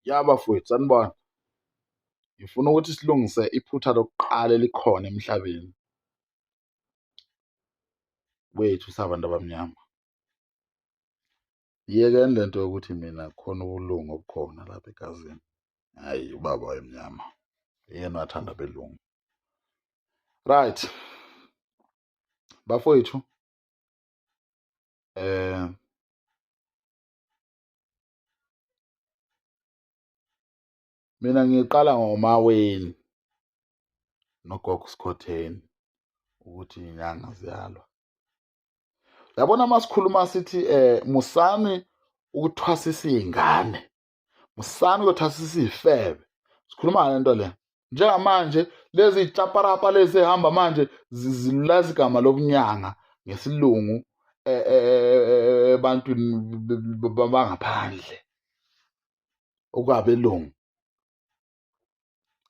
Ya bafowethu, sanibona. Ngifuna ukuthi silungise iphutha lokuqala elikhona emhlabeni wethu sabantu abamnyama. Yekeni lento yokuthi mina khona ubulungu obukhona lapha egazini. Hhayi, ubaba wayemnyama, yena wathanda abelungu. Right, bafowethu, eh mina ngiqala ngoMaweni nogogo Skhotheni ukuthi inyanga ziyalwa. Yabona masikhuluma sithi musani ukuthwasisa izingane, musani ukuthwasisa izifebe. Sikhuluma ngale nto le. Njengamanje lezi tshaparapa lezi ehamba manje zilulaza igama lobunyanga ngesilungu ebantwini bangaphandle okwabelungu.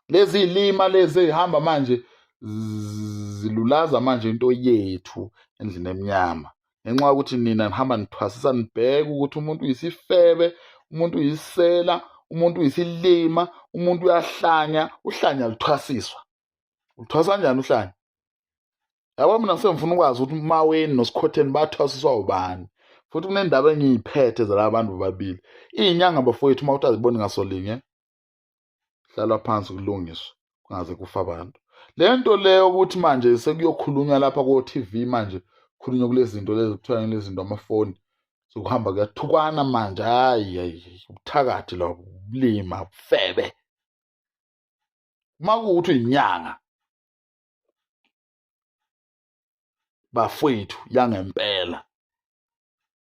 Lezi zilima lezi ezihamba manje zilulaza manje into yethu endlini emnyama, ngenxa yokuthi nina nihamba nithwasisa nibheke ukuthi umuntu uyisifebe, umuntu uyisela, umuntu uyisilima, umuntu uyahlanya. Uhlanya luthwasiswa. Uthwasa kanjani uhlanya? Yabo, mina sengifuna ukwazi ukuthi uMaweni noSikhotheni bathwasiswa ubani. Futhi kunendaba engiyiphethe zalaba bantu bobabili. Iy'nyanga bafowethu, uma uthi aziboni ngasolinye, hlalwa phansi kulungiswe kungaze kufa abantu. Le nto leyo ukuthi manje sekuyokhulunywa lapha ko-TV manje, khulunywa kulezi zinto lezi kuthiwa lezi zinto amafoni, sekuhamba kuyathukwana manje. Hhayi, hayi, ubuthakathi lobo, ubulima, ubufebe. Uma kuwukuthi uyinyanga bafowethu yangempela,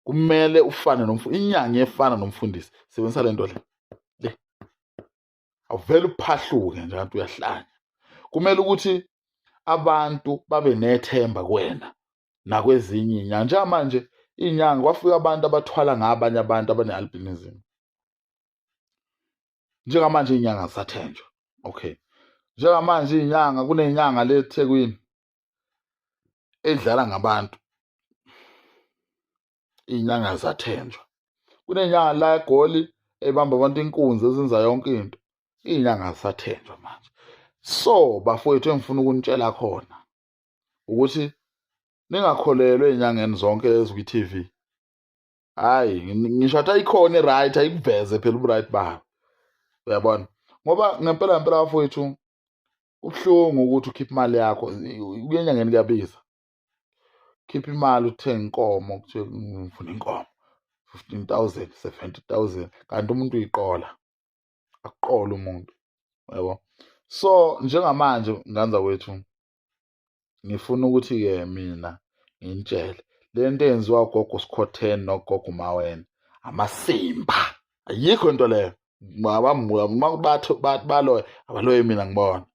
kumele ufane nomfu inyanga efana nomfundisi. Sebenzisa lento le le, awuvele uphahluke nje kanti uyahlanya. Kumele ukuthi abantu babe nethemba kuwena nakwezinye inyanga. Njengamanje inyanga kwafika abantu abathwala ngabanye abantu abane-albinism. Njengamanje inyanga zisathenjwa. Okay, njengamanje inyanga, kunenyanga le eThekwini edlala ngabantu, inyanga zathenjwa. Kunenyanga la eGoli ebamba abantu inkunzi, ezenza yonke into, inyanga zisathenjwa manje. So bafowethu, engifuna ukunitshela khona ukuthi ningakholelwa ey'nyangeni zonke ezikwi-TV. Hhayi, ngisho athi ayikhona i-right, ayikuveze phela ubu-right bayo, uyabona? Ngoba ngempela ngempela bafowethu, kubuhlungu ukuthi ukhiphe imali yakho ukuya enyangeni, kuyabiza. Khipha imali uthenge inkomo, kuthiwe ngifuna inkomo 15,000, 70,000, kanti umuntu uyiqola, akuqola umuntu, yabo. So njengamanje nganza kwethu, ngifuna ukuthi-ke mina nginitshele le nto eyenziwa ugogo Skhotheni nogogo Maweni, amasimba, ayikho into leyo. Uma bathi baloye, abaloye mina ngibona.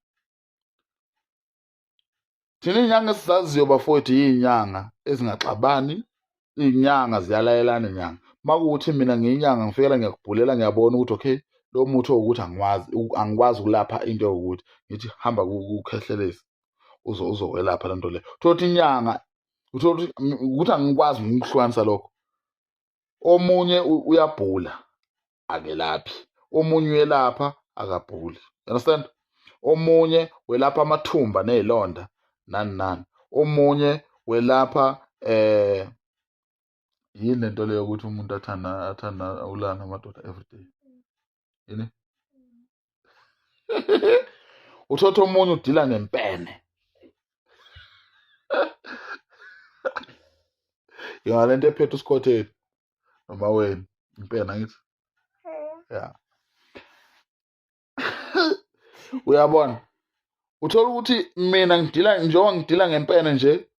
Thina iy'nyanga esizaziyo bafowethu, iy'nyanga ezingaxabani, iy'nyanga ziyalayelana. Inyanga uma kuwukuthi mina ngiyinyanga, ngifikela ngiyakubhulela, ngiyabona ukuthi okay, lo muthi owukuthi angiwazi, angikwazi ukulapha into ewukuthi, ngithi hamba kukhehlelezi uzokwelapha le nto leyo. Uthole ukuthi inyanga, uthole ukuthi angikwazi ukuhlukanisa lokho. Omunye uyabhula akelaphi, omunye uyelapha akabhuli, understand? Omunye welapha amathumba nezilonda nani nani, omunye welapha yini lento leyo ukuthi umuntu athanda ulana amadoda everyday, yini? Uthotha omunye udila nempene, yona lento ephethe uSikhotheni noma wena, impene angithi ya. Uyabona, uthola ukuthi mina ngidila, njengoba ngidila ngempene nje,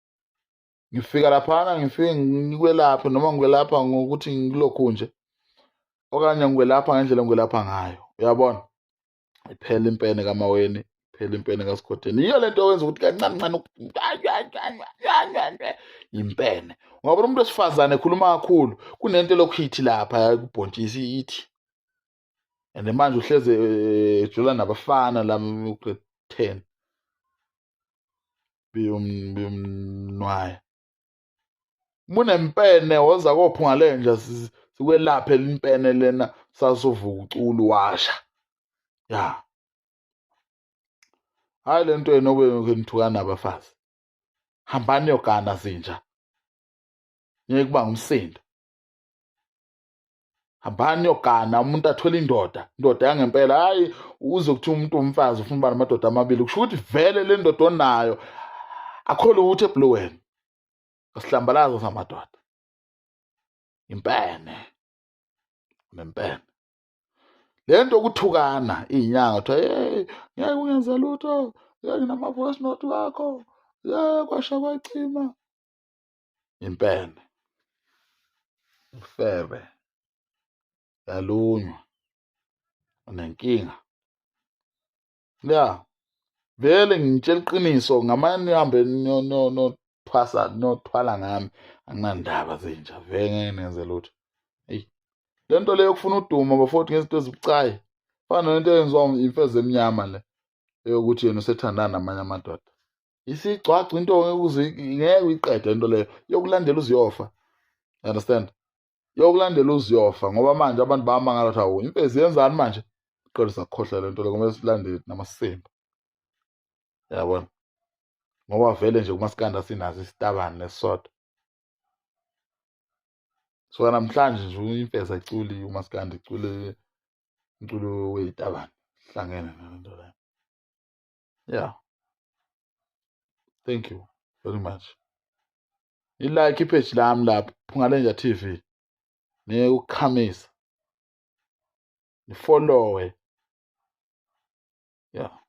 ngifika laphana ngifike ngikwelaphe, noma ngikwelapha ngokuthi ngilokhu nje, okanye ngikwelapha ngendlela engikwelapha ngayo, uyabona? Iphela impene kaMaweni, iphela impene kaSikhotheni. Yiyo lento owenza ukuthi kancane kancane impene, ngoba umuntu wesifazane ekhuluma kakhulu, kunento elokhu ithi lapha kubhontshisi ithi, and manje uhleze ejula nabafana la grade 10 biyomnwaya. Munempene, woza kophunga lenja sikwelaphe impene lena, Sasuvuka ucula washa. Ya. Hayi lento yenu obe nithukana nabafazi. Hambani yogana zinja. Ngeke kuba ngumsindo. Hambani yogana umuntu athwele indoda, indoda yangempela. Hayi uze kuthi umuntu umfazi ufuna uba namadoda amabili, kusho ukuthi vele le ndoda onayo akho lutho ebhluweni. Asihlambalazo samadoda. Impene. Nempene. Le nto yokuthukana iy'nyanga kuthiwa hey ngeke ungenze lutho, ngeke nginama-voice note wakho, ye kwasha kwacima. Impene. Ufebe. Yalunywa. Unenkinga. Ya. Vele ngitshela iqiniso ngamane nihambe nothwasa nothwala ngami anginandaba zinja vele ngeke nenze lutho. Eyi. Le nto leyo yokufuna udumo bafowethu ngezinto ezibucayi. Fana nento eyenziwa imfezi emnyama le eyokuthi yena usethandana namanye amadoda. Isigcwagcwa into ngeke uze ngeke uyiqede into leyo yokulandela uziyofa. You understand? Yokulandela uziyofa ngoba manje abantu bayamangala ukuthi awu imfezi yenzani manje? Qeda sakhohlwa le nto le kumele silandele namasimba. Yabona? Ngoba vele nje kumaskanda sinaso isitabane nesisodwa. So namhlanje nje imfezi ayiculi umaskandi icule umculo weyitabane hlangene nalento leyo. Yeah. Thank you very much. I-like ipage lami lapha Phungalenja TV. Niyeke ukukhamisa. Nifollowe. Yeah.